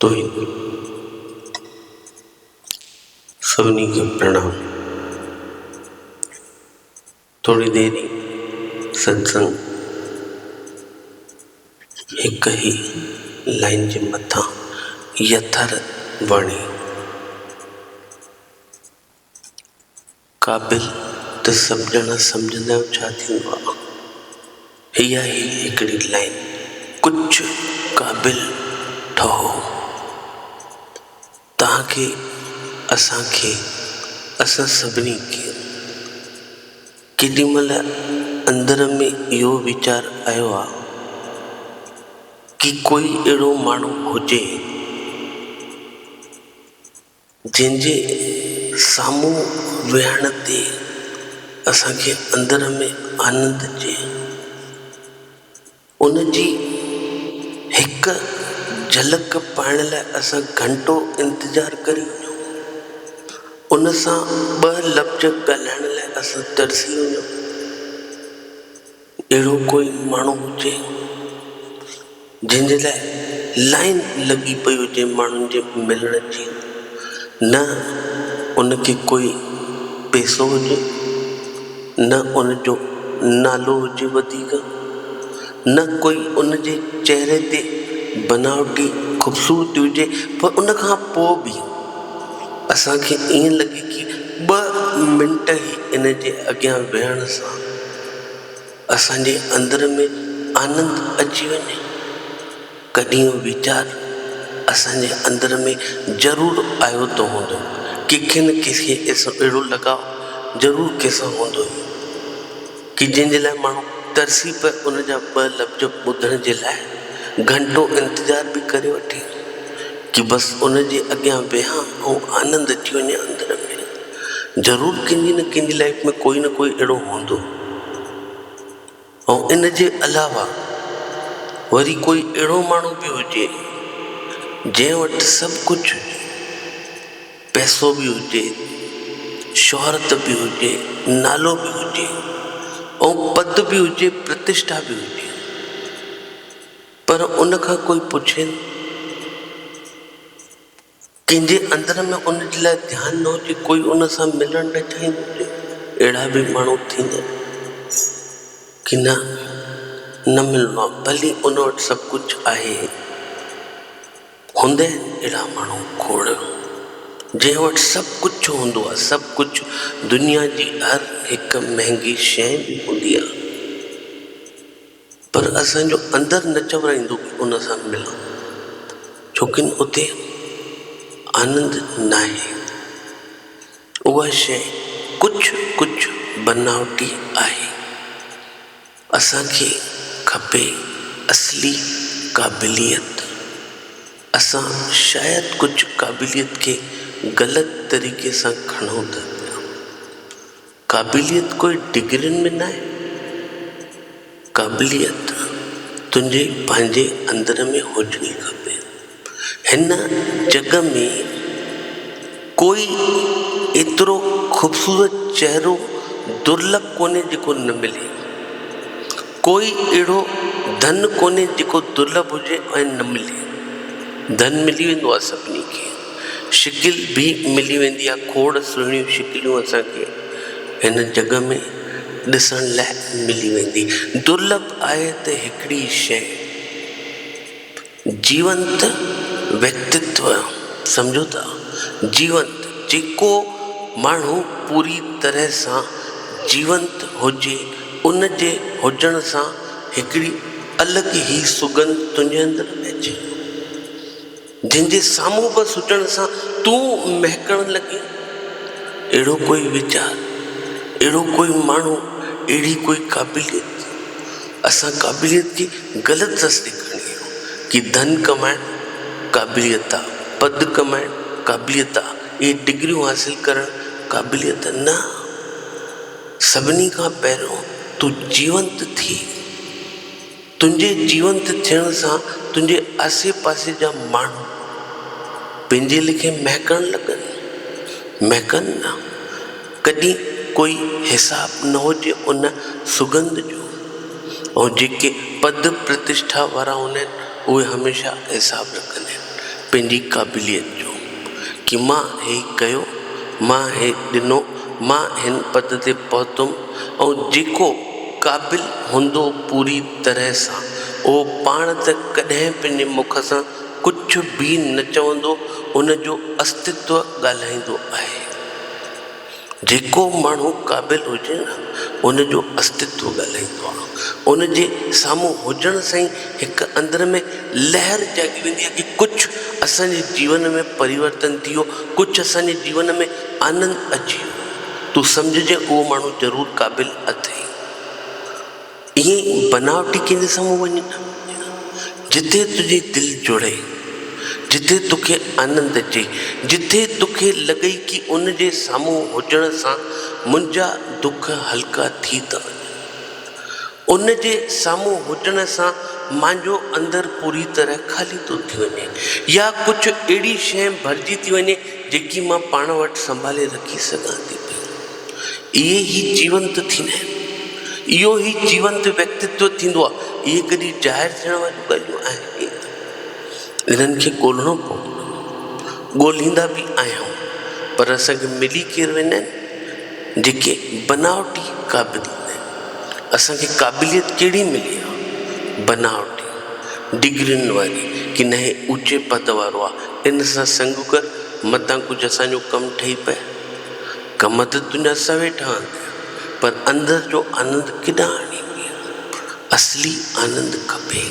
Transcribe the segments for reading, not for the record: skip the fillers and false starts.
توهين سڀني کي پرڻام. ٿوري دير ئي ستسنگ هڪ ئي لائين جي مٿان يٿارٿ واڻي. قابل ته سڀ ڄڻا سمجهندا آهيو ڇا ٿيندو آهي. اها ئي هڪڙي لائين ڪجهه قابل ٺهو. توهان کي، اسان کي، اسان سڀني کي ڪيڏي مهل اندر ۾ اهو ويچار آيو آهي ڪي ڪوئي اهڙو ماڻهو هجي جنهن جي سامهون ويهڻ تي اسان کي اندر ۾ آنند اچي، ان جي هڪ جهلڪ پائڻ لاء اسان گهنٽو انتظار ڪري وڃون، ان سان ٻه لفظ ڳالهائڻ لاء اسان ترسي وڃون. اهڙو ڪوئي ماڻهو هجي جنهن جي لاء لائين لڳي پئي هجي ماڻهن جي ملڻ جي، نه ان کي ڪوئي پئسو هجي، نه ان جو نالو هجي وڌيڪ، نه ڪوئي ان جي چهري تي بناوٽي خوبصورتي هجي پر ان کان پوء به اسان کي ائين لڳي ڪي ٻه منٽ ئي ان جي اڳيان ويهڻ سان اسان جي اندر ۾ آنند اچي وڃي. ڪڏهن اهو ويچار اسان جي اندر ۾ ضرور آيو ته هوندو. ڪنهن کي نه ڪنهن کي اهڙو لڳاء ضرور ڪنهن سان هوندو ئي ڪي جنهن جي لاء ماڻهو ترسي پئي ان جا ٻه لفظ ٻڌڻ جي لاء گهنٽو انتظار به ڪري وٺي ڪي بس ان جي اڳيان ويهان ۽ آنند اچي وڃي اندر ۾. ضرور ڪنهن جي نه ڪنهن جي لائيف ۾ ڪوئي نه ڪوئي اهڙو هوندو ۽ ان جي علاوه وري ڪوئي اهڙو ماڻهو به هجي جنهن وٽ سڀ ڪجهه هجي، پئسو به هجي، شهرت به هجي، نالو به هجي ۽ پد به هجي، پرتشٺا به هجي پر ان کان ڪوئي پڇي نه. ڪنهن جي اندر ۾ ان جي لاء ڌيان نه هجي، ڪوئي ان سان ملڻ نه چاهيندو هجي، اهڙا به ماڻهو ٿيندا آهن ڪي نه نه ملڻو آهي، ڀلي ان وٽ سڀ ڪجهه آهي، هوندا آهن اهڙا ماڻهو کوڙ، جنهن وٽ سڀ ڪجهه هوندو آهي، سڀ ڪجهه دنيا جي هر هڪ مهنگي شيء به هوندي آهي. پر اسان جو اندر نه چورائيندو ڪي ان سان ملان ڇوڪن اتي آنند ناهي. اها شيء ڪجهه ڪجهه بناوٽي آهي. اسان کي کپي اصلي قابليت. اسان شايد ڪجهه قابليت کي غلط طريقي سان کڻون ٿا پيا. قابليت ڪوئي ڊگرين ۾ ناهي. قابليت تنهنجي پنهنجي اندر ۾ هجڻي کپي. هن جڳ ۾ ڪوئي ايترو خوبصورت چهرو درلڀ ڪونهي جيڪو نه ملي. ڪوئي اهڙو ڌن ڪونهي جيڪو درلڀ هجي ۽ نه ملي. ڌن ملي ويندو آهي سڀني کي. شڪل به ملي ويندي آهي. کوڙ سهڻيون شڪليون اسان کي هن جڳ ۾ ڏسڻ لاء ملي ويندي. درلڀ آهي ته هڪڙي شيء جيونت ويڪتتو سمجهو ٿا. جيونت جيڪو ماڻهو پوري طرح سان جيونت هجي ان جي هجڻ سان هڪڙي الڳ ئي سڳنڌ تنهنجي اندر ۾ اچي. جنهن جي سامهون بس هجڻ سان تون مهڪڻ لڳين. اهڙو ڪوئي ويچار، اهڙو ڪوئي ماڻهو، اهڙي ڪوئي قابليت. اسان قابليت کي غلط رستي کڻي آيا آهيون ڪي ڌن ڪمائڻ قابليت آ، پد ڪمائڻ قابليت آ، اهي ڊگريون حاصل ڪرڻ قابليت نه. سڀني کان پهريون تون جيونت ٿي. تنهنجي جيونت ٿيڻ سان تنهنجي آسي پاسي جا ماڻهو پنهنجي ليکي مهڪڻ لڳن. مهڪن نه. ڪڏهن ڪوئي حساب نه هجي ان سڳنڌ جو. ۽ جيڪي پد پرتشٺا وارا هوندا آهن اهي هميشه حساب رکندا آهن. پنهنجي قابليت جو ڪي مان هي ڪيو، مان هي ڏنو، مان هن پد تي پهتم ۽ جيڪو قابل هوندو پوري طرح سان اهو پاڻ ته ڪڏهن پنهنجي مک سان ڪجهه به نه چوندو، ان جو استتو ڳالهائيندو آهي. جيڪو ماڻهو قابل هجي نه ان جو استتو ڳالهائيندو آهي. ان جي سامهون هجڻ سان ئي هڪ اندر ۾ لهر جاڳي ويندي آهي ڪي ڪجهه اسان جي جيون ۾ پريورتن ٿي ويو، ڪجهه اسان جي جيون ۾ آنند اچي ويو. تون سمجهجين اهو ماڻهو ضرور قابل اٿئي. ائين ئي بناوٽي ڪنهن جي سامهون وڃي نه جتي تنهنجي دل جڙي، جتي توکي آنند اچي، جتي توکي لڳئي ڪي ان جي سامهون هجڻ سان منهنجا دک هلڪا ٿي ٿا وڃن، ان جي سامهون هجڻ سان مانجو اندر پوري طرح خالي ٿو ٿي وڃي يا ڪجهه اهڙي شيء ڀرجي ٿي وڃي جيڪي مان پاڻ وٽ سنڀالي رکي سگهان ٿي پئي. اهي ئي جيونت ٿيندا آهن. اهو ئي جيونت ويڪتتو ٿيندو آهي. اهي ڪڏهن ظاهر ٿيڻ واريون ڳالهيون آهن ئي نه. انهن کي ڳولڻو پوندو. ڳولهيندا به آهيون پر اسان کي ملي ڪير ويندا آهن؟ جيڪي بناوٽي قابل هوندا آهن. اسان کي قابليت ڪهڙي ملي آهي؟ بناوٽي، ڊگرين واري ڪي نه هي اوچي پد وارو آهي، ان سان سنگ ڪر متان ڪجهه اسان جو ڪم ٺهي پئي. ڪم ته تنهنجا سوين ٺهندا پر اندر جو آنند ڪيڏانهن آڻيندين؟ اصلي آنند کپي.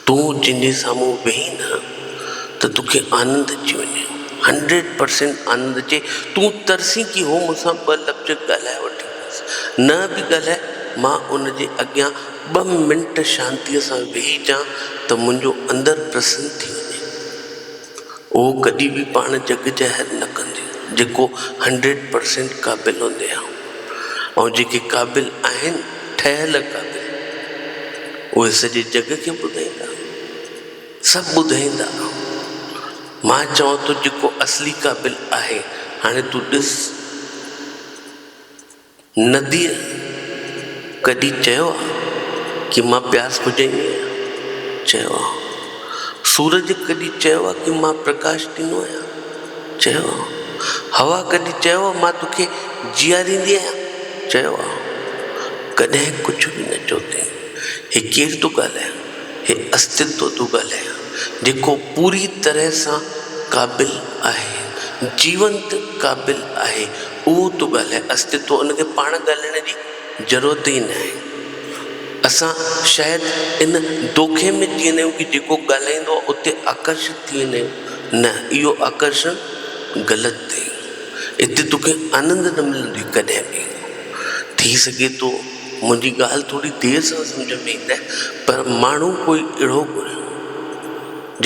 تون جنهن جي سامهون ويهين نه ته توکي آنند اچي وڃي. هنڊريڊ پرسينٽ آنند اچي. تون ترسين ڪي هو مون سان ٻه لفظ ڳالهائي وٺي بس. نه به ڳالهائي مان ان جي اڳيان ٻه منٽ شانتيء سان ويهي اچان ته منهنجو اندر پرسن ٿي وڃي. اهو ڪڏهن به پاڻ جڳ ظاهر نه ڪنديون جيڪو هنڊريڊ پرسينٽ قابل هوندي آهي ۽ جيڪي قابل آهن ٺهيل قابل اهي سڄي جڳ کي ٻڌائيندا سڀ ٻڌائيندا مان چوان ٿو جيڪو اصلي قابل آهي هاڻي تون ڏس نديء ڪڏهن چيو آ ڪي مان پياس بجهائيندي آهيان؟ چيو آ. سورج ڪڏهن چيو آ ڪي مان پرڪاش ڏيندو آهيان؟ چيو آ. هوا ڪڏهن چيو آ مان توکي جياريندي آهيان؟ چيو آ. ڪڏهن ڪجهه به نه چيو اٿئي. هي ڪير ٿو ڳالهائي؟ هي استتو ٿو ڳالهائي، جيڪو پوري طرح سان قابل آهي، جيونت قابل آهي، اهو ٿو ڳالهائي. استتو ان کي پاڻ ڳالهائڻ جي ضرورت ئي ناهي. اسان شايد ان دوکي ۾ جيئندا آهيون ڪي جيڪو ڳالهائيندو آهي اتي آڪرشت ٿي ويندا آهيون. نه، اهو آڪرشڻ غلط اٿئي. اتي توکي آنند نه ملندو ڪڏهن به. ٿي سگهي ٿو منهنجي ڳالهه ٿوري دير سان سمجهه ۾ ايندي پر ماڻهو ڪوئي اهڙو ڳولهيو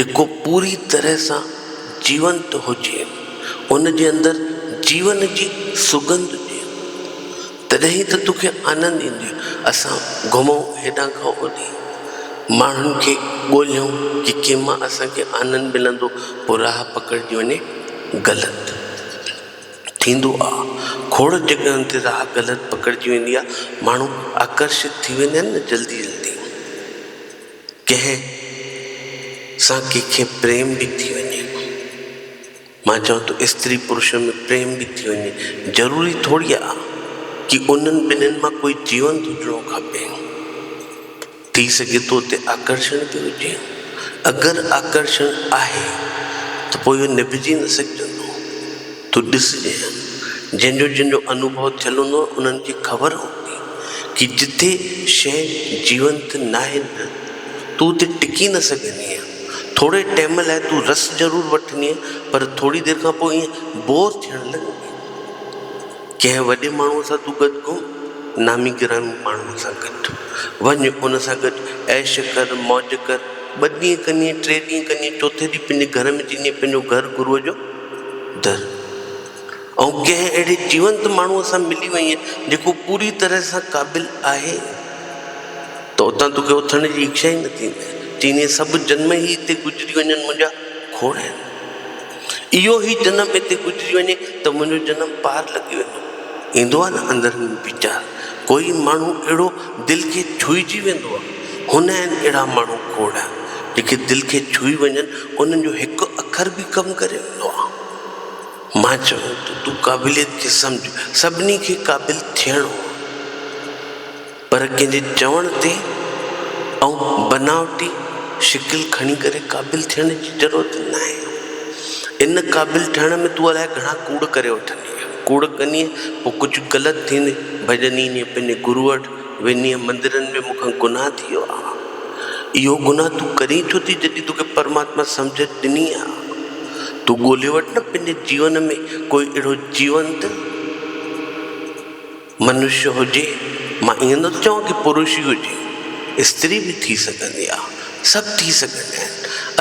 جيڪو پوري طرح سان جيونت هجي، ان جي اندر جيون جي سڳنڌ هجي، تڏهن ئي ته توکي آنند ايندو. اسان گهمون هيڏانهن کان هوڏي، ماڻهن کي ڳولهيون ڪي ڪنهن مان اسان کي آنند ملندو، پوء راهه پڪڙجي وڃي غلط. ٿيندو آ. کوڙ جڳهن تي راهه غلط پڪڙجي ويندي آ. ماڻهو آڪرشت ٿي ويندا آهن نه جلدي جلدي. ڪنهن سان ڪنهن کي پريم به ٿي وڃي. مان چوان ٿو استري پرش ۾ پريم به ٿي وڃي. ضروري ٿوري آ ڪي انهن ٻنهين مان ڪوئي جيونت هجڻو کپي. ٿي سگهي ٿو اتي آڪرشڻ به هجي. اگر آڪرشڻ آهي ته پوء اهو نڀجي نه سگهجندو. تون ڏسجين، جنهن جو جنهن جو انوڀو ٿيل هوندو انهن کي خبر هوندي ڪي جتي شيء جيونت ناهي نه تون اتي ٽڪي نه سگهندينء. ٿوري ٽيم لاء تون رس ضرور وٺندينء پر ٿوري دير کان پوء ائين بور ٿيڻ لڳندينء. ڪنهن وڏي ماڻهوء سان تون گڏ گهم، نامي گرامي ماڻهوء سان گڏ وڃ، ان سان گڏ عيش ڪر، موج ڪر، ٻه ڏينهن ڪندينء، ٽي ڏينهن ڪندينء، چوٿين ڏينهن پنهنجي گهر ۾ چئيندينء پنهنجو گهر گروء جو در. ۽ ڪنهن اهڙي جيونت ماڻهوء سان ملي وئينء، جيڪو پوري طرح سان قابل آهي، ته اتان توکي اٿڻ جي اڇا ئي نه ٿيندي. چئيندينء سڀ جنم ئي هتي گذري وڃن منهنجا کوڙ آهن. اهو ئي جنم هتي گذري وڃي ته منهنجو جنم پار لڳي ويندو. ايندو آهي نه اندر ۾ ويچار. ڪوئي ماڻهو اهڙو دل کي ڇهجي ويندو آهي. هن آهن اهڙا ماڻهو کوڙ جيڪي دل کي ڇهي وڃن، انهن جو هڪ اکر به ڪم ڪري ويندو آهي. مان چوان ٿو تون قابليت کي سمجهه، سڀني کي قابل ٿيڻو آهي، پر ڪنهن جي چوڻ تي ۽ بناوٽي شڪل کڻي ڪري قابل ٿيڻ جي ضرورت ناهي. ان قابل ٺهڻ ۾ تون الائي گهڻا ڪوڙ ڪري وٺندينء. ڪوڙ ڪندينء پوء ڪجهه غلط ٿيندي، ڀڄندي ايندينء پنهنجي گرو وٽ، ويندينء مندرن ۾ مون کان گناهه ٿي ويو آهي. اهو گناهه تون ڪرين ڇو ٿي جڏهن توکي پرماتما سمجهه ڏني آهي. تون ڳولي وٺ نه پنهنجي جيون ۾ ڪوئي اهڙو جيونت منشيه هجي، مان ائين نٿو چوان ڪي پرش ئي هجي، استري به ٿي سگهندي آهي، سڀ ٿي سگهندا آهن.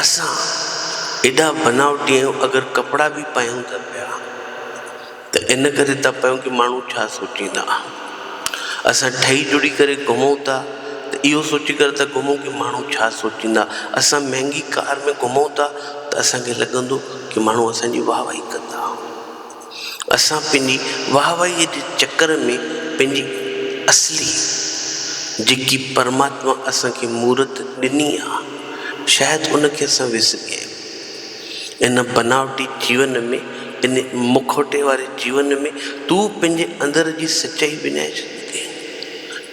اسان ايڏا بناوٽي آهيون اگر ڪپڙا به پايون ٿا پيا ته ان ڪري ٿا پايون ڪي ماڻهو ڇا سوچيندا. اسان ٺهي جڙي ڪري گهمون ٿا ته اهو سوچي ڪري ٿا گهمون ڪي ماڻهو ڇا سوچيندا. اسان مهنگي ڪار ۾ گهمون ٿا ته اسان کي لڳندو ڪي ماڻهو اسان جي واهه واهي ڪندا. اسان پنهنجي واهه واهيء جي چڪر ۾ پنهنجي اصلي جيڪي پرماتما اسان کي مورت ڏني آ شايد ان کي اسان وسري ويا آهيون. ان بناوٽي جيون ۾ ان مکوٽي واري جيون ۾ تون پنهنجي اندر جي سچائي وڃائي ڇڏيندين.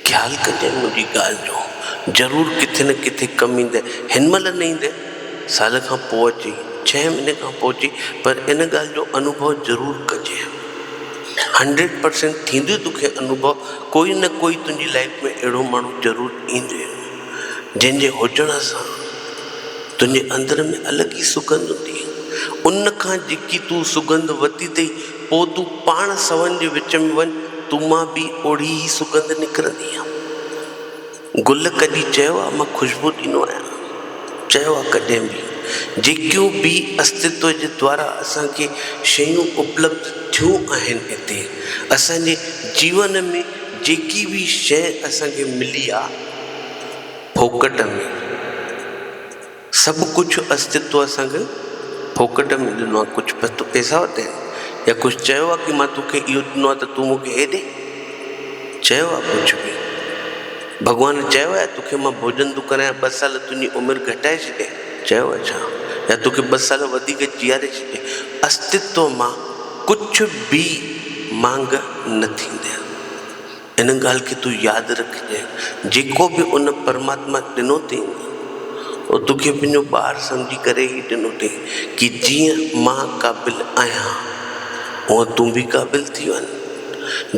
خيال ڪجانء منهنجي ڳالهه جو، ضرور ڪٿي نه ڪٿي ڪم ايندء. هن مهل نه ايندء، سال کان پوء اچي، ڇهين مهيني کان پوء اچي، پر ان ڳالهه جو انوڀو ضرور ڪجانء. هنڊريڊ پرسينٽ ٿيندو توکي انوڀو، ڪوئي نه ڪوئي تنهنجي لائيف ۾ اهڙو ماڻهو ضرور ايندو، جنهن جي هجڻ سان تنهنجي اندر ۾ الڳ ئي سڳنڌ هوندي. ان کان جيڪي تون سڳنڌ ورتي اٿئي، پوء تون پاڻ سون جي وچ ۾ وڃ، تو مان به اوڙي ئي سڳنڌ نڪرندي. گل ڪڏهن چيو آ مان خوشبو ڏيندو آهيان؟ چيو آ ڪڏهن به؟ جيڪيون به استتو جي دوارا اسان کي شيون اپلبڌ ٿيون آهن هتي اسان جي جيون ۾ جيڪي به شيء اسان کي ملي آ ڦوڪٽ ۾. سڀ ڪجهه استتو اسان کي ڦوڪٽ ۾ ڏنو آهي، ڪجهه تو پئسا ورتا آهن يا ڪجهه چيو آهي ڪي مان توکي اهو ڏنو آهي ته تون مون کي هي ڏي؟ چيو آهي ڪجهه به؟ ڀڳوان چيو آهي توکي مان ڀوڄن ٿو ڪرايان ٻه سال تنهنجي عمر گهٽائي ڇڏيان؟ چيو آهي ڇا؟ يا توکي ٻه سال وڌيڪ جياري ڇڏيان؟ استتو مان ڪجهه به مانگ نه ٿيندي. ان ڳالهه کي تون ياد رکجانء، جيڪو به ان پرماتما ڏنو اٿئي نه، اهو توکي پنهنجو ٻار سمجهي ڪري ئي ڏنو اٿئي ڪي جيئن مان قابل آهيان، اونئن تون به قابل ٿي وڃ.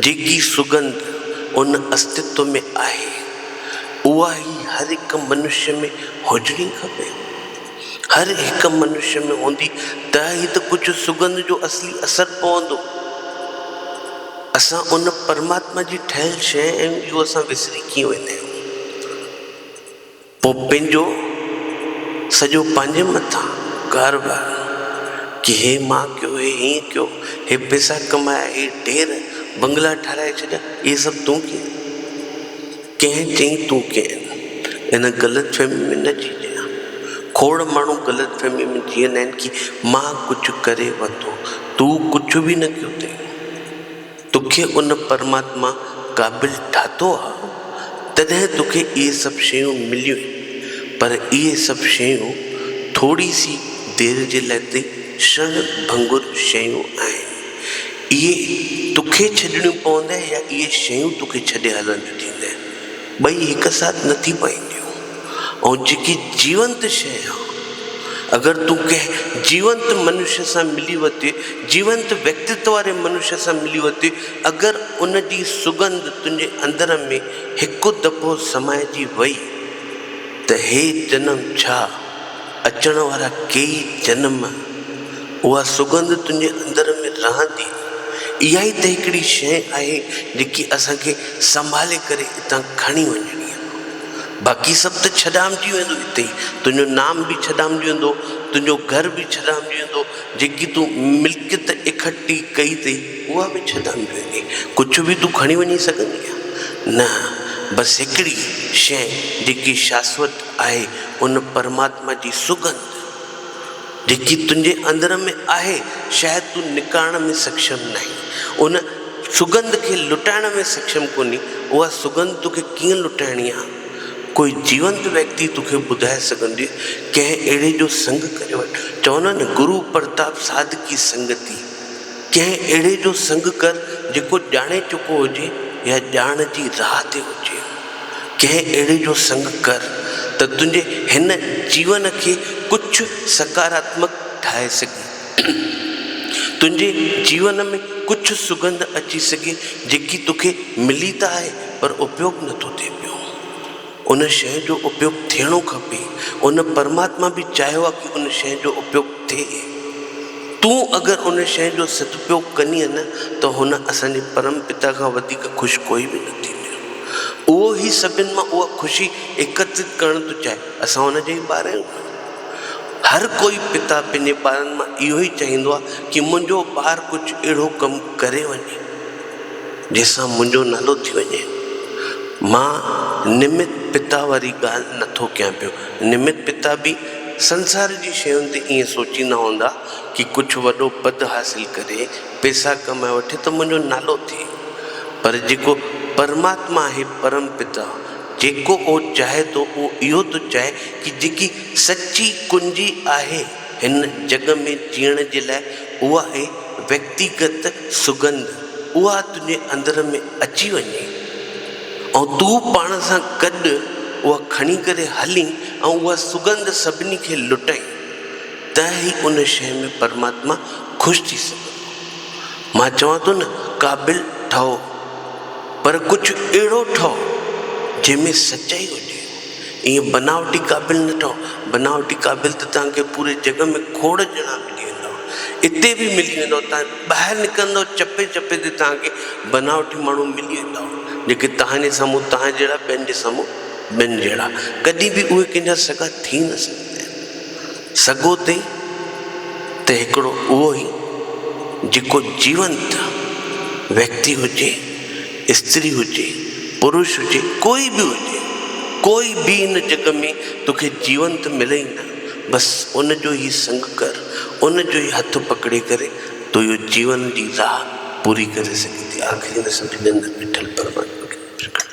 جيڪي سڳنڌ ان استتو ۾ آهي، اها ئي هر هڪ منشيه ۾ هجڻي کپي. هر هڪ منشيه ۾ هوندي ته ئي ته ڪجهه سڳنڌ جو اصلي اثر پوندو. اسان ان پرماتما جي ٺهيل شيء آهيون اهو اسان وسري ڪيئن ويندا آهيون؟ پوء پنهنجو سڄو پنهنجي مٿان ڪاروبار ڪي هي مان ڪيو هي هيئن ڪيو هي پئسا ڪمايا هي ڍير بنگلا ٺهرائي ڇڏيا اهي سڀ تون ڪيا ڪنهن چئين تون ڪين ان غلط فهمي ۾ نه جيجان کوڙ ماڻهو غلط فهمي ۾ جيئندا آهن ڪي مان ڪجهه ڪري ورتو تون ڪجهه به نه ڪيو اٿئي توکي ان پرماتما قابل ٺاتو آ تڏهن توکي اهي سڀ شيون مليون آهن پر اهي سڀ شيون ٿوري سي دير جي لاء تي ڪشڻ ڀنگر شيون آهن اهي توکي ڇڏڻيون پوندء يا اهي شيون توکي ڇڏي هلنديون ٿيندء ٻئي هڪ ساٿ نه ٿي پائينديون ۽ جيڪي جيونت شيء آ، اگر تون ڪنهن جيونت منشيه سان ملي وتي، جيونت ويڪتتو واري منشيه سان ملي وتي، اگر ان جي سڳنڌ تنهنجي اندر ۾ هڪ دفعو سمائجي وئي ته هي جنم ڇا، اچڻ وارا ڪيئي جنم اها سڳنڌ تنهنجي اندر ۾ رهندي. اها ئي ته هڪڙي شيء آهي جيڪي اسان کي سنڀالي ڪري اتان کڻي وڃڻي آهي. باقي سڀ ته ڇڏامجي ويندو اتي ئي. تنهنجو نام به ڇڏامجي ويندو، تنهنجو گهر به ڇڏامجي ويندو، جيڪي تون ملڪيت اڪٺي ڪئي اٿئي اها به ڇڏامجي ويندي. ڪجهه به تون کڻي وڃي سگهندينء؟ نه، بس هڪڙي شيء جيڪي شاسوت آهي، ان پرماتما جي سڳنڌ جيڪي تنهنجي اندر ۾ آهي، شايد تون نڪارڻ ۾ سڪشم ناهين. ان سڳنڌ کي لٽائڻ ۾ سڪشم ڪونهين. اها سڳنڌ توکي ڪيئن لٽائڻي آ؟ ڪوئي جيونت ويڪتي توکي ٻڌائي سگهندي، ڪنهن اهڙي جو سنگ ڪري وٺ. چوندا آهن نه گرو پرتاب ساڌ ڪي سنگتي. ڪنهن اهڙي جو سنگ ڪر جيڪو ڄاڻي چڪو هجي يا ڄاڻ جي راهه تي هجي. ڪنهن اهڙي جو سنگ ڪر ته تنهنجي هن جيون کي ڪجهه سڪاراتمڪ ٺاهي سگهي. تنهنجي جيون ۾ ڪجهه سڳنڌ اچي سگهي جيڪي توکي ملي ته آهي پر اپيوگ نٿو ٿئي پيو. ان شيء جو اپيوگ ٿيڻو کپي. ان پرماتما به چاهيو آهي ڪي ان شيء جو اپيوگ ٿئي. تون اگر ان شيء جو سدپيوگ ڪندينء نه ته هن اسان جي پرم پتا کان وڌيڪ خوش ڪوئي به نه ٿيندو. اهو ئي سڀن مان اها خوشي ايڪترت ڪرڻ ٿو چاهي. اسان ان جا ئي ٻار آهيون نه. هر ڪوئي پتا پنهنجي ٻارن مان اهو ئي چاهيندو آهي ڪي منهنجو ٻار ڪجهه اهڙو ڪم ڪري وڃي جنهن سان منهنجو نالو ٿي وڃي. مان نمت پتا واري ڳالهه نٿو ڪيان پيو. نمت پتا به سنسار جي شين تي ائين سوچيندا هوندا ڪي ڪجهه وڏو پد حاصل ڪري پئسا ڪمائي وٺي ته منهنجو نالو ٿئي. پر جيڪو پرماتما آهي پرم پتا جيڪو اهو چاهي ٿو اهو اهو ٿو چاهي ڪي جيڪي سچي ڪنجي آهي هن جڳ ۾ جيئڻ جي لاء اها آهي ويڪتيگت سڳنڌ اها تنهنجي اندر ۾ اچي وڃي ۽ تون پاڻ سان گڏ اها کڻي ڪري هلين ۽ اها سڳنڌ سڀني کي لٽائين ته ئي ان شيء ۾ پرماتما خوش ٿي سگهندو. مان چوان ٿو نه قابل ٺهو پر ڪجهه اهڙو ٺهو جنهن ۾ سچائي هجي. ائين بناوٽي قابل نه ٺهو. بناوٽي قابل ته توهان کي پوري جڳ ۾ کوڙ ڄڻا ملي ويندا. اتي به ملي ويندو. توهان ٻاهر نڪرندؤ چپي چپي تي توهان کي بناوٽي ماڻهو ملي ويندا جيڪي توهان جي سامهون توهان جهڙا ٻين جي سامهون ٻين جهڙا. ڪڏهن به اهي ڪنهن جا سڳا ٿي نه سگهندا آهن. سڳو تي ته هڪڙو اهو ئي جيڪو جيونت ويڪتي هجي، استري هجي، پرش هجي، ڪوئي به هجي، ڪوئي به هن جڳ ۾ توکي جيونت ملئي نه، بس ان جو ئي سنگ ڪر، ان جو ئي هٿ پڪڙي ڪري تون اهو جيون جي راهه پوري ڪري سگهين ٿي. آخري ۾ سڀني اندر ويٺل پرماتما کي پرڪٽ.